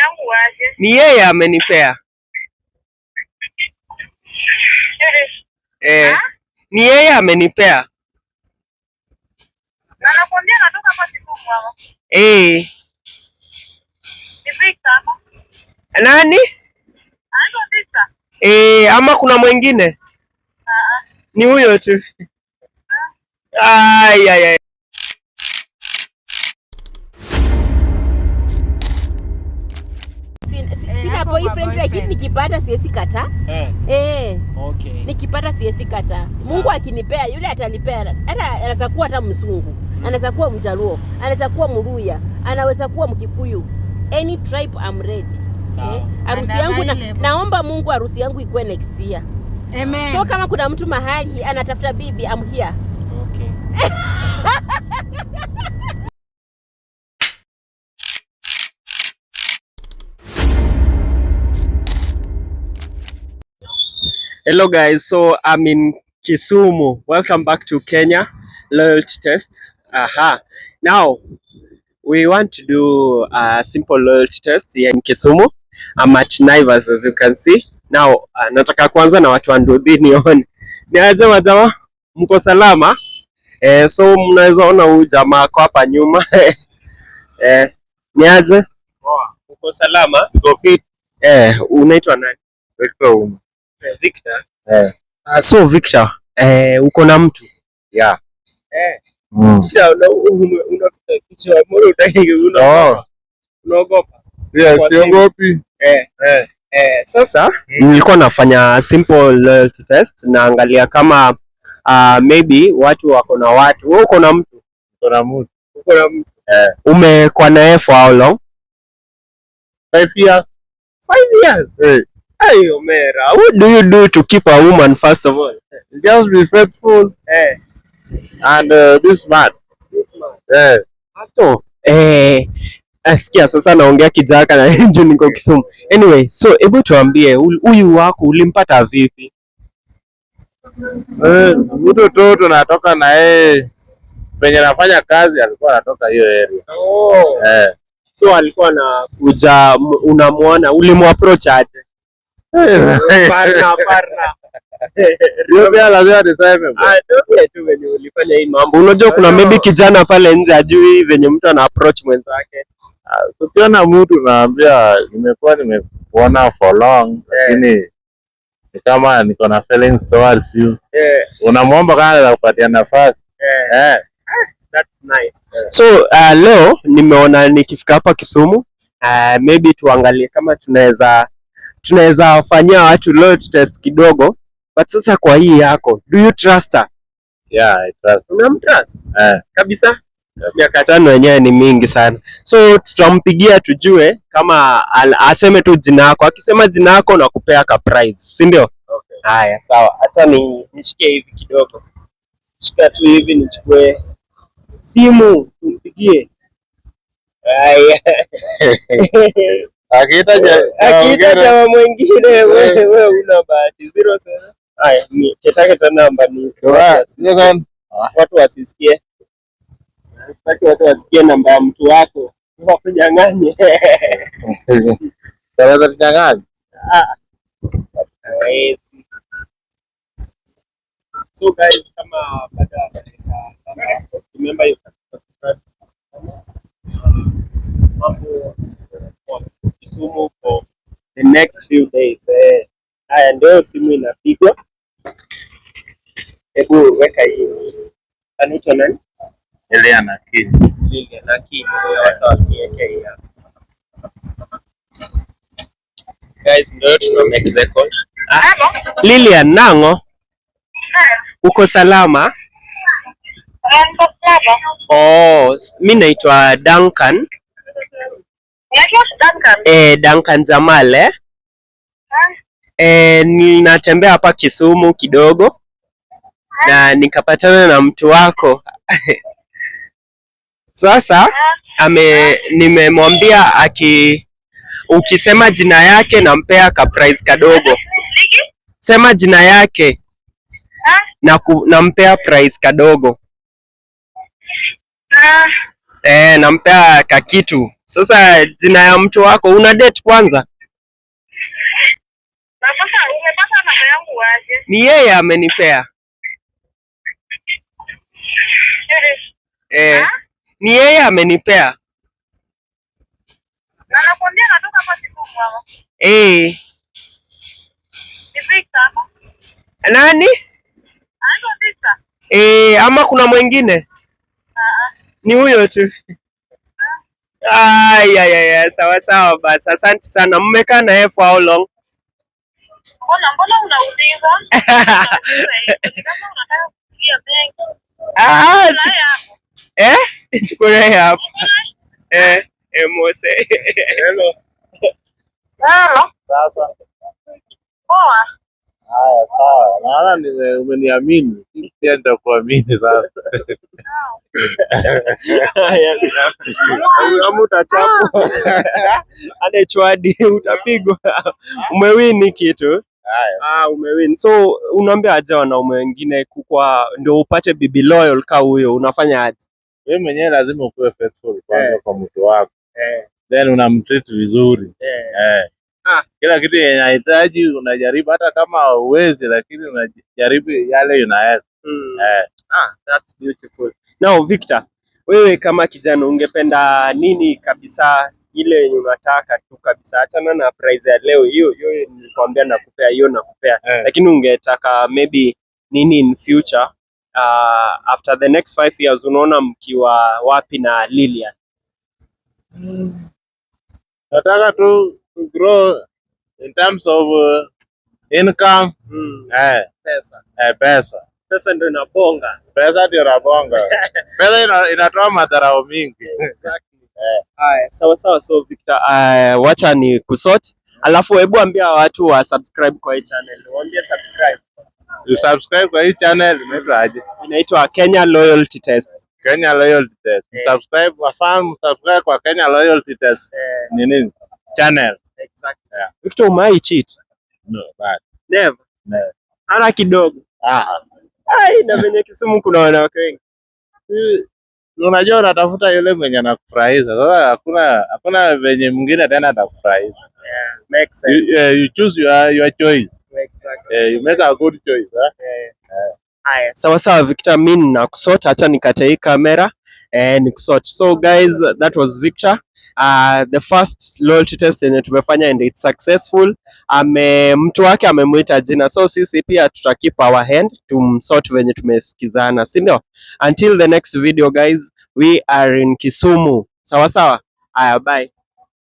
Yangu aje? Ni yeye amenipea. Eh, ni yeye amenipea. Na nakwambia natoka hapa Kisumu mama. Eh, Ni Victor ama? Nani? Anaitwa Victor. Eh, ama kuna mwingine? Ah. Ni huyo tu. Ai, ai, ai. Sina Hapo kwa boyfriend, lakini boyfriend. nikipata siwezi kataa. Eh, nikipata siwezi kataa. Mungu akinipea yule atanipea. Hata anaweza kuwa hata mzungu, anaweza kuwa Mjaluo, anaweza kuwa Mluya, anaweza kuwa Mkikuyu. Any tribe, I'm ready. Sawa. Eh, harusi And yangu available. naomba Mungu harusi yangu ikuwe next year. Amen. So kama kuna mtu mahali anatafuta bibi, I'm here. Okay. Hello guys, so I'm in Kisumu. Welcome back to Kenya Loyalty Test. Aha. Now we want to do a simple loyalty test here in Kisumu. I'm at Naivas, as you can see. Now nataka kwanza na watu wa Nduthi nione. Niaje majamaa? Mko salama? Eh, so mnaweza ona huyu jamaa ako hapa nyuma. Eh, niaje? Uko salama? Uko fit? Eh, unaitwa nani? Victor Uma. Eh, Victor. Eh. So Victor, eh, uko na mtu? Yeah. Eh. Mm. Kisha unaficha kichwa, mbona hutaki Oh, unaogopa? yeah, siogopi. Eh. Eh. Eh, sasa nilikuwa nafanya simple loyalty test, naangalia kama maybe watu wako na watu. Wewe uko na mtu? Uko na mtu. Uko na mtu? Eh. Umekuwa naye for how long? 5 years. 5 years. Eh. Ay, Omera. What do you do to keep a woman, first of all? Just be faithful and be smart. Eh. Pastor, eh, asikia sasa naongea Kijaka na juu niko Kisumu. Anyway, so hebu tuambie huyu wako ulimpata vipi? Eh, mtu tu tunatoka na yeye penye nafanya kazi, alikuwa anatoka hiyo area. Oh. Eh. So alikuwa anakuja, unamuona, ulimwapproach aje? Parna, parna. Hiyo pia lazima niseme, bro. Ah, tuambie tu venye ulifanya hii mambo. Unajua kuna maybe kijana pale nje ajui venye mtu ana approach mwenzake. Ukiona mtu naambia nimekuwa nimekuona for long, lakini ni kama niko na feelings towards you. Unamwomba kama anaweza kupatia nafasi. Eh. That's nice. So leo nimeona nikifika hapa Kisumu, maybe tuangalie kama tunaweza fanyia watu loyalty test kidogo, but sasa kwa hii yako, do you trust her? Yeah, I trust. Unamtrust Eh. kabisa? Miaka 5 wenyewe ni mingi sana, so tutampigia tujue kama aseme tu jina yako. Akisema jina yako na kupea ka prize, si ndio? Okay. Haya, sawa, acha ni nishike hivi kidogo, shika tu hivi nichukue simu tumpigie. Haya. Akiita Akiita jamaa mwingine, wewe una bahati. 07. Haya, ni ketake ta namba ni watu wasisikie. Sitaki watu wasikie namba ya mtu wako wakunyang'anye. Tunaweza tunyang'anya. Ah, hawezi. So guys, kama bado hawajaweka, remember you can subscribe. Mambo kwa Kisumu for the next few days. Eh. Haya, ndio simu inapigwa. Hebu weka hii. Anaitwa nani? Eliana Kinyi. Lilian Akinyi. Sasa niweke hii hapa. Guys, ndio tuna make the call. Ah, Lilian nango, uko salama? Eh, niko salama. Oh, mi naitwa Duncan. Unaitwa Duncan? Eh, Duncan Jamal, eh? Ah. Eh, ninatembea hapa Kisumu kidogo na nikapatana na mtu wako. Sasa nimemwambia aki ukisema jina yake nampea ka prize kadogo. Niki? Sema jina yake Ah. na nampea prize kadogo. Ah. Eh, nampea kakitu. Sasa jina ya mtu wako una date kwanza? Na sasa umepata namba yangu aje? Ni yeye amenipea. Eh, ni yeye amenipea. Na nakwambia natoka hapa Kisumu mama. Eh, Ni Victor ama? nani? Anaitwa Victor. Eh, ama kuna mwingine? Ni huyo tu. Ay, ay, ay, ay, sawa sawa basi. Asante sana. Mmekaa na yeye for how long? Mbona unauliza? Unauliza hivyo. Ni kama unataka kusikia mengi. Ah, Kuna yeye hapo. eh? Chukua hapo. Eh, eh, Mose. Hello. Hello. Sasa Poa. haya, sawa, naona umeniamini, pia nitakuamini sasa. Haya, ama utachapwa. Ade chwadi utapigwa. Umewin kitu. Haya, Ah, umewin. So unaambia aje wanaume wengine kukwa ndio upate bibi loyal ka huyo unafanya aje? wewe mwenyewe lazima ukuwe faithful kwanza Eh. kwa mtu wako, Eh, then unamtreat vizuri eh. eh. Ah. Kila kitu yenye anahitaji unajaribu, hata kama huwezi, lakini unajaribu yale unaweza eh. Ah, that's beautiful. Now Victor, wewe kama kijana ungependa nini kabisa ile yenye unataka tu kabisa, achana na prize ya leo hiyo hiyo nilikwambia nakupea hiyo nakupea, Eh. lakini ungetaka maybe nini in future, after the next 5 years unaona mkiwa wapi na Lilian? Nataka tu to grow in terms of income eh, Pesa. eh, pesa Pesa ndio inabonga. pesa ndio nabonga pesa inatoa madharau mingi. Exactly. Haya, sawa sawa. So Victor, wacha ni kusort, alafu hebu ambia watu wa subscribe kwa hii channel, waambie subscribe. You subscribe kwa hii channel inaitwa aje? Inaitwa Kenya Loyalty Test. Kenya Loyalty Test. Eh. Subscribe wafan, subscribe kwa Kenya Loyalty Test Eh, nini channel. exactly. Yeah. Victor, umewahi cheat? No, bad. Never. Never. Hata kidogo. Ah. Ai, na venye Kisumu kuna wanawake wengi. Unajua unatafuta yule mwenye anakufurahisha. Sasa hakuna venye mwingine tena atakufurahisha. Yeah, makes sense. You choose your choice. Exactly. You make a good choice. Eh? Eh. Haya, sawa sawa Victor, mimi nakusort, acha nikate hii kamera eh, nikusort. So guys, that was Victor. The first loyalty test yenye tumefanya and it's successful. Ame mtu wake amemuita jina, so sisi pia tuta keep our hand tumsort venye tumesikizana, si ndio? Until the next video guys, we are in Kisumu. Sawa sawa. Haya, bye.